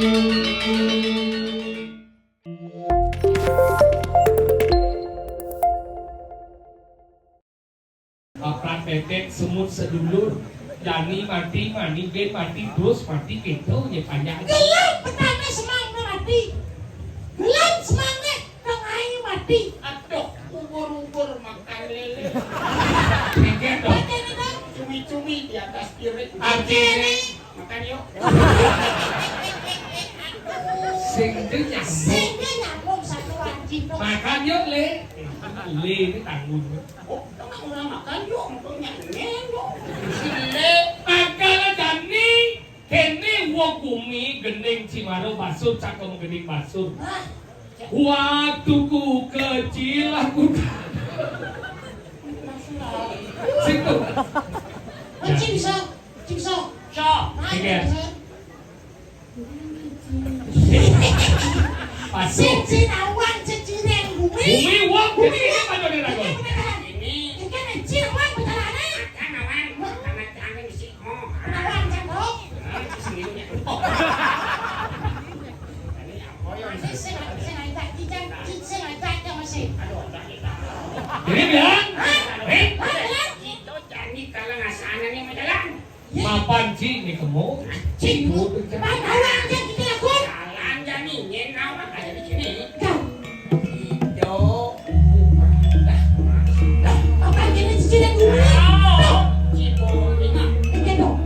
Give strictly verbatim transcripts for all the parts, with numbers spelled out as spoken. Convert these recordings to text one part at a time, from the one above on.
Baprak bebek semut sedulur, jani mati, mani gen mati, terus mati, gitu ya panjang. Gelap petane semangnya mati. Gelap semangnya tengai mati. Aduh, ubur-ubur makan lele. Gitu. Cumi-cumi di atas piring. Artinya makan yuk. Sing teu nyambung. Sing teu nyambung satu wajib. Makan yuk, Le. Le ini tanggung. Oh, orang makan yuk, untuk nyanyi yuk. Si Le. Akal jani, kene wong bumi gending Cimaro basur, cangkem gending basur. Hah? Waktu ku kecil aku. Situ. Cing sok, cing sok. Sok. Nah, iya. Cing sok. Pas. Sing Cinawan, cecireng bumi. Bumi, wong, bumi, bumi, wong, apa tuh, Rago? Ini. Ini kan Cinawan, beneran, eh? Makan, awan. Makan, makan, isi. Oh. Kenalan, kan, Dok? Hah? Sendiri, ya. Ini apa, ya? Masih sing, sing ngajak, Cican, Cican, sing ngajak, ya, masih. Aduh, ada kita. Ini, Bian? Hah? Eh? Hah, Bian? Itu jadi kalau nggak sana nih, mau jalan. Mapan, Ci, ini kamu? Ci, Bu. Bang, bawa aja kita, Kun. Jalan, jadi, nyen, awak ada di sini. Kau. Ijo, dah, dah, apa gini cicing yang dulu? Tahu, Cibolingong. Ini dong.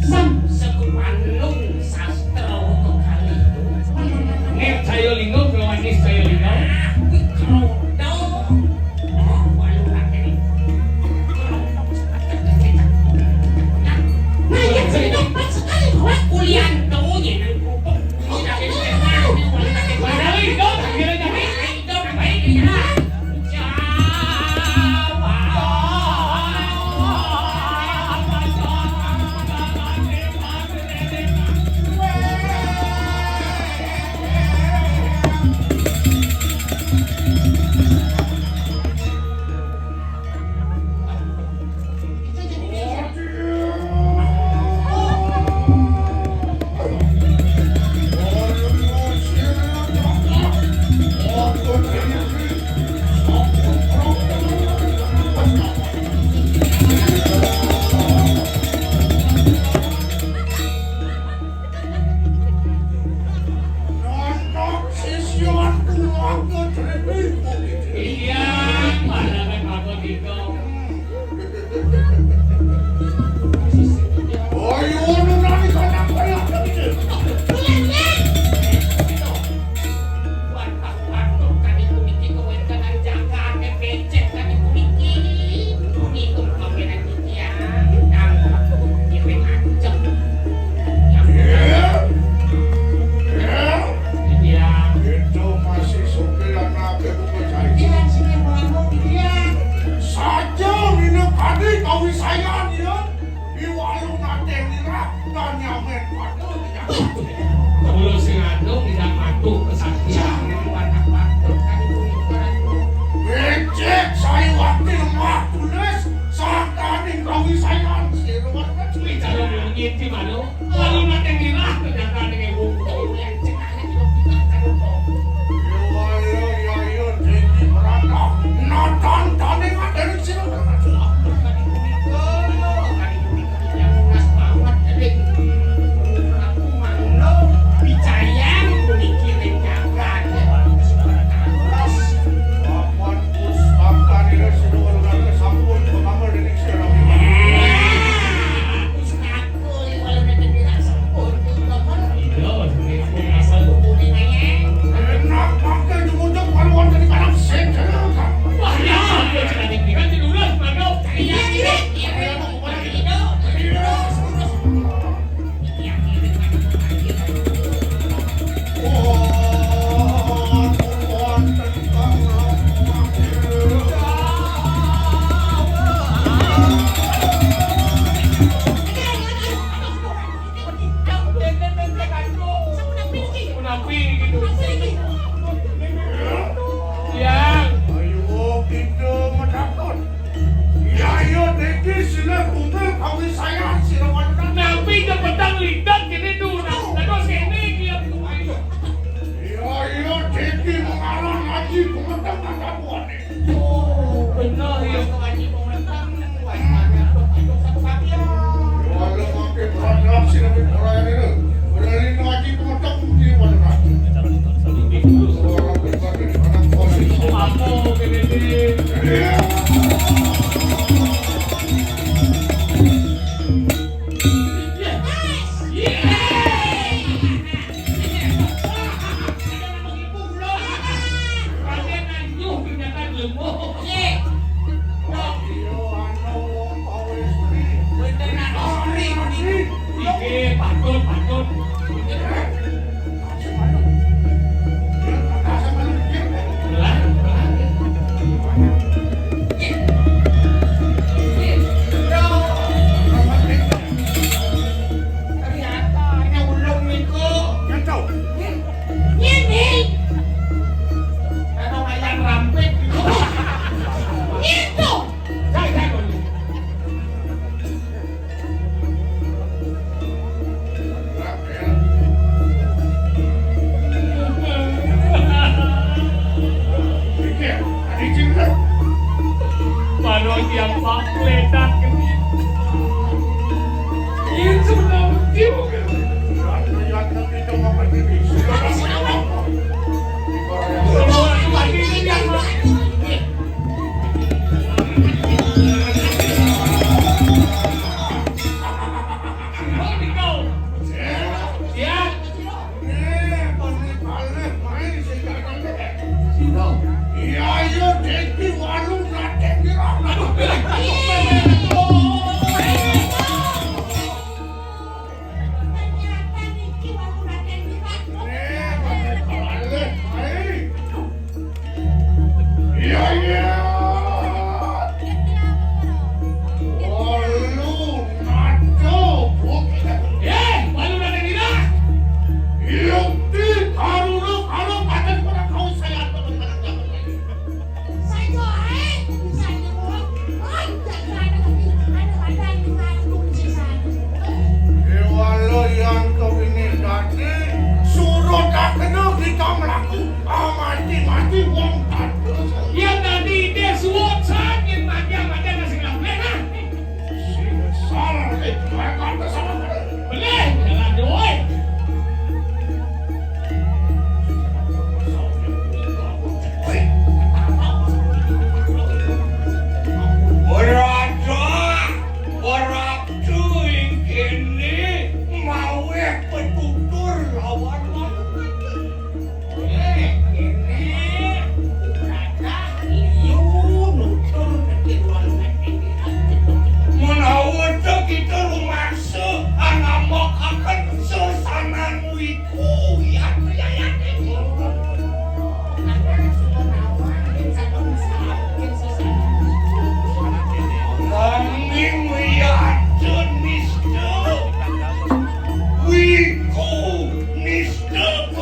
Sam. Sekupandung sastra untuk kali. Nek Caya Linggo, Manis Caya Linggo. Ah, wih, kerodo. Oh, walu lagi. Nah, ya, cerita pas sekali, Pak. Kuliah tuh, ya, nang kerupuk. Nonton siswa tulang ke Iya, padahal kan Pak Kodiko. Oh, iya, lu nari kandang kayak gitu. Buat Pak Warto, kami puniki kewentenan jagate becek kami puniki. Puniki kawinan titiang, kang kiring ajeng. Iya. Iya. Iya. Itu masih supir anak ibu mencari. Iya, sini, Bang. Iya. Saja minum tadi kawisayan, ya. Di warung nate nira, dan nyamen pada. Kulo sing anu tidak patuh kesaktian. Becek saya wakil mah tulis sangkaning kawisayan. Kalau ngintip anu, kalau mati ngira ternyata dengan wong. Iya, iya, iya, iya, Deki Merata. Natan tane ngadeni sira. Enak pakai jemujung paruan dari kanan sendel kan. Wah, ya, aku cakap pikiran di dulu, Pak. Iya, iya, iya. Menapi gitu. Yang. Ayo, kita menakut. Ya, ayo, Deki, sila kumpul kawisayan, sila wanita. Napi cepetan lidak gini tuh, nah, terus ini.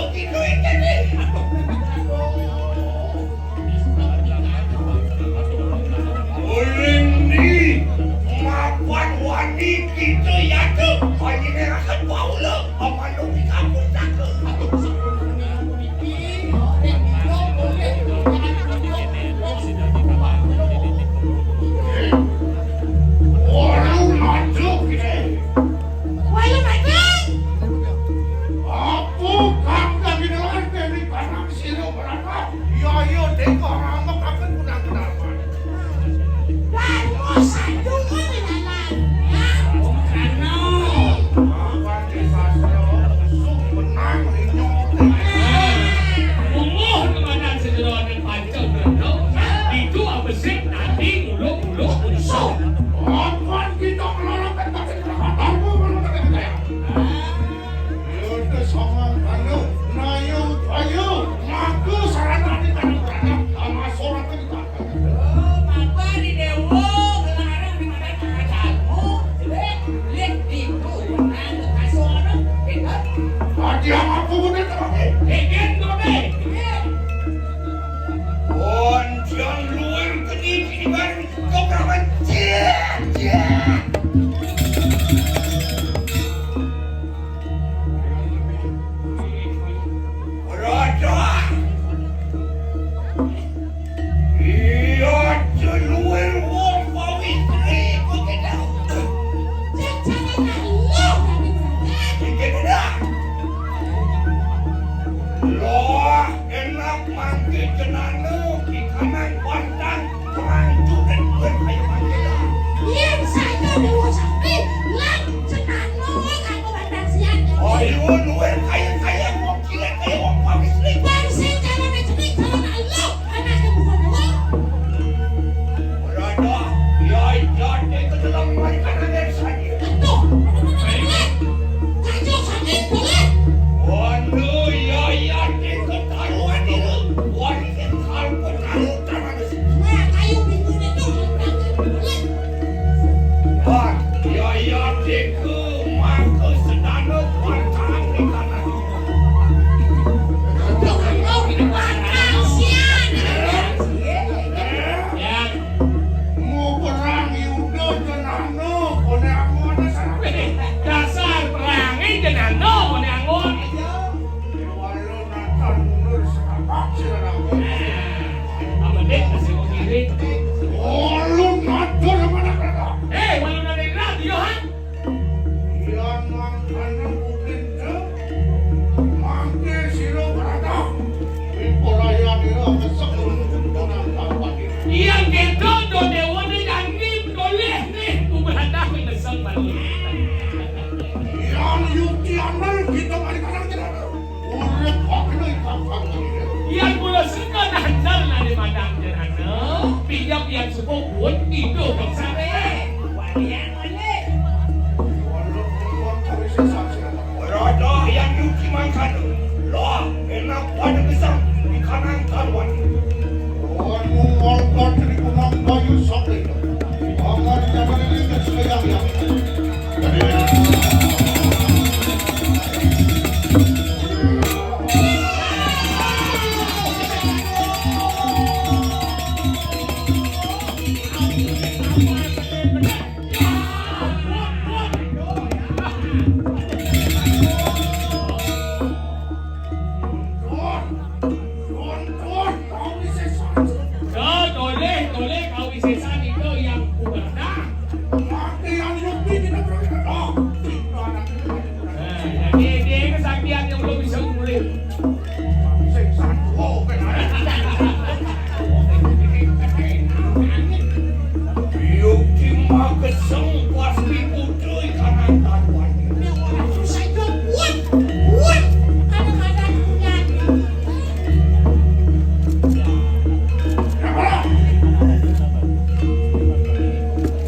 Itu ikan nih. Ulun ni mapan wani kita ya tu. Wani nerakan paula. Apa lu di kampung tak? Orang masuk ni. Wayu mati. Apa kang tadi dalam dari panang sira berapa? Ya, ya, tega ngambek akan kunang-kunang. Bagus, aduh, ini dalam. Ya. Ano? Apa di sastra usuk menang inyong. Umuh kemana sejeroan yang panjang berendam? Itu apa sih? Nanti muluk-muluk usuk. Apa kita melarang tempat Iya, sangang anu, nayu, ayu, ngaku sarana di tanah berana, sama sorat di tanah. Oh, maka di dewa, ngelarang di mana tanah jamu, jelek, jelek, di itu, nang kasih orang, benar. Bagi apa pun itu, Bagi? Bikin, Bagi. Bikin. Panjang luar ke di, di baru. Kau perawan. Ciak, ciak. Rodoh. Iya, jeluir wong pawitri ku tidak. Cek cara Allah, tapi berat. Iki tidak. Loh. Enak mangke jenana di kanang pantang, perang judet buat kayu mangke lah. Yen saya dewa sakti, lan jenana nganggo batang siat. Ayo, luwih kaya-kaya, wong cilik kaya wong pawis lagi. Bang sing carane jenik, carane Allah, anake bukan dewa. Ora ada, ya, ya, dia kejelang mari kanane saja. Aduh, aduh, aduh, aduh, aduh. Kacau sakit, boleh. Waduh, ya, ya, dia ketaruhan ini. Wah, ini ketaruhan, ketaruhan, ketaruhan. Nah, kayu bingung itu, boleh. Wah, ya, ya, dia ke mangke sedana kuartaan di tanah. Aduh, aduh, ini makan siang. Ya. Mau perang Yuda jenana, kone angon dasar. Wih, dasar perange jenana, kone angon. Walau nonton mundur setapak sira nangkon. Nah, amedik masih mau ngirit. Walau nonton mana kata? Eh, walau nonton radio, ha? Yan mangkane mungkin, Cek. Mangke sira beratah. Wipolayanira kesek nunjuk nang tampani. Yan keto do dewane janji doleh nih, ku beratah wis kesek balik. Yan yukti anel kita mari kadang tidak. Urip kok kena ikam kang. Yan kula sengke nandal nade madang jenana, pijak yan suku pun idup sare. Walian Rada Hyang Yuki mangkana, lah, enak pada gesang di kanang karuan. Anu mangkat di kunang kayu sampai. Akan jangan ini sekejap ya. Toleh, toleh, kawisesan itu yang kuberdah. Mati yang lebih kita berdoa. Nah, jadi dia kesaktian yang belum bisa mulih. Sing satu, oh, benar. Yuk, di mageseng, pas di putri, kanan taruhan. Ini orang susah itu, buat, buat. Kadang-kadang punya.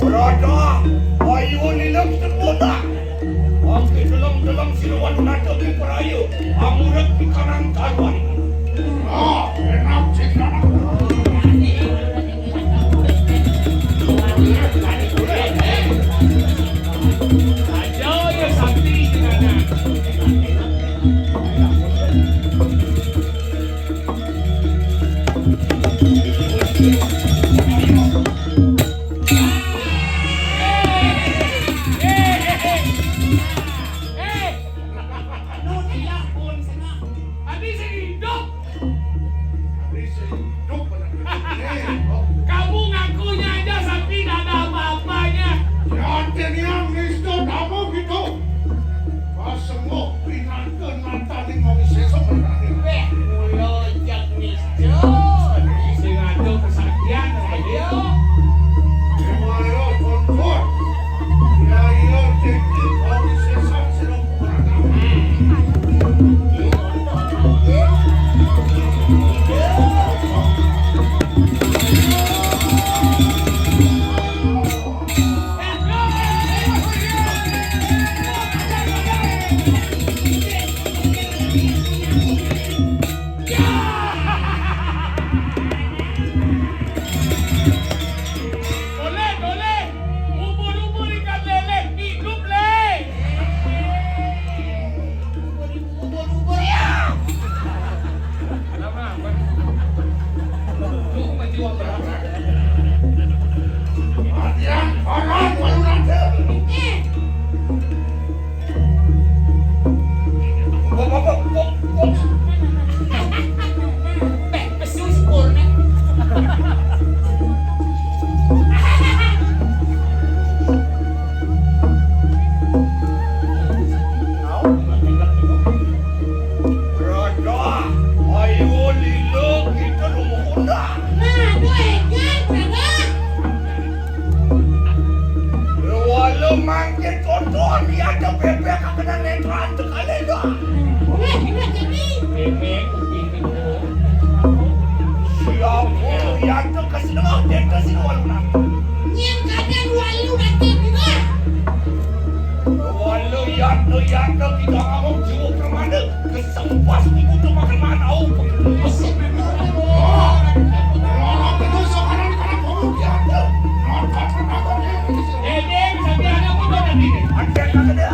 Rada, ayo, lilem, sepuluh. Angke deleng-deleng sira wadu nata ing praya, angurek pikanang karuan. Ah, enak sing lanang. Aja ya sakti jenengan. Nang netraan teu kaléda. Éh, éh, jadi. Éh, éh, kuping itu. Siapa yang teu kasih dengar, dia kasih walu nanti. Nyén kadang walu nanti juga. Walu yang teu, yang teu, tidak ngomong jauh ke mana. Kesempatan ibu tuh makan mana, oh. Éh, éh, bisa bilang apa tuh tadi? Ada kagak dia?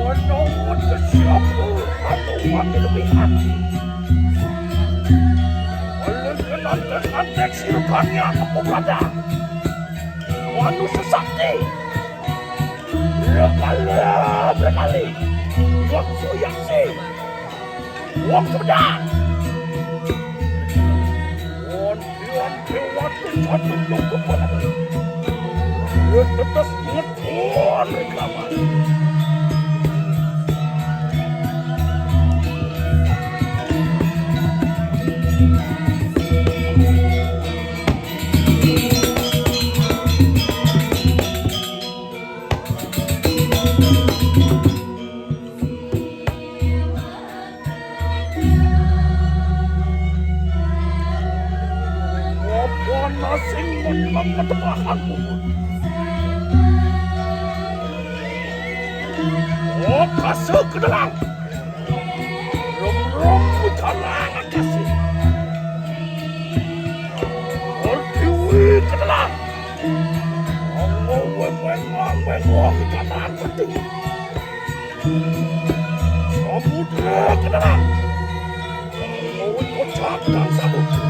Ono wonten sapa anu wani luwih ati? Oleh kenanten antek sirupanya apa brada? Manusia sakti. Lekala berkali. Wong suyang si. Wong sebenar. Wong Dewan Dewa Desa Tunduk Kepala. Dia tetes ngeton reklaman. Apa nasing menang ngetemah aku? Oh, kasih ke dalam. Rom-rom kalangan kasih. Pertiwi ke dalam. Anggo weng-weng, weng-weng, kalangan penting. Samudra ke dalam. Mulut kocak dan samudra.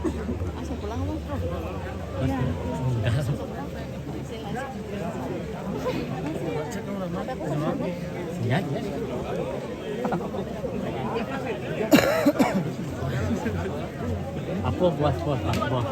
Langsung pulang apa? Udah. Ya, ya. Apa buat, buat, buat, buat.